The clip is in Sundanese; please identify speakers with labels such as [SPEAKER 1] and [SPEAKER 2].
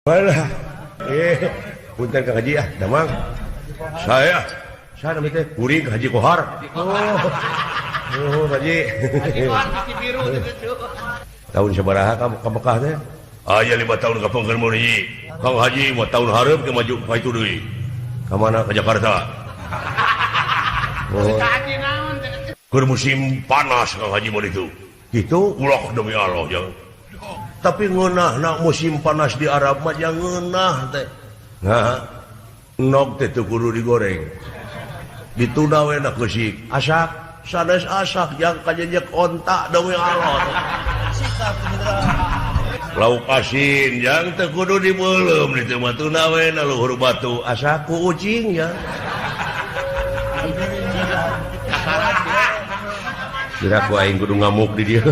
[SPEAKER 1] Alah, eh, punten Kang Haji ah, damang. Saya, saya namanya teh kuring Haji Kohar. Oh, oh Haji. Tahun sabaraha ka ka Mekah teh? Aya 5 tahun kapungkur mun hiji. Kang Haji 5 tahun hareup ke maju ka itu deui. Ka mana? Ka Jakarta. Oh. Keur musim panas Kang Haji mun itu. Gitu ulah, demi Allah jangan. Tapi ngeunah na musim panas di Arab mah, jangan ngeunah teh. Nah, endog teh teu kudu digoreng. Ditunda we na keusik. Asak, sanes asak jang kajejek onta, demi Allah. Lauk asin jang teu kudu dibeuleum, ditu mah tunda we na luhur batu, asak ku ucing ya. Kira ku aing kudu ngamuk di dieu.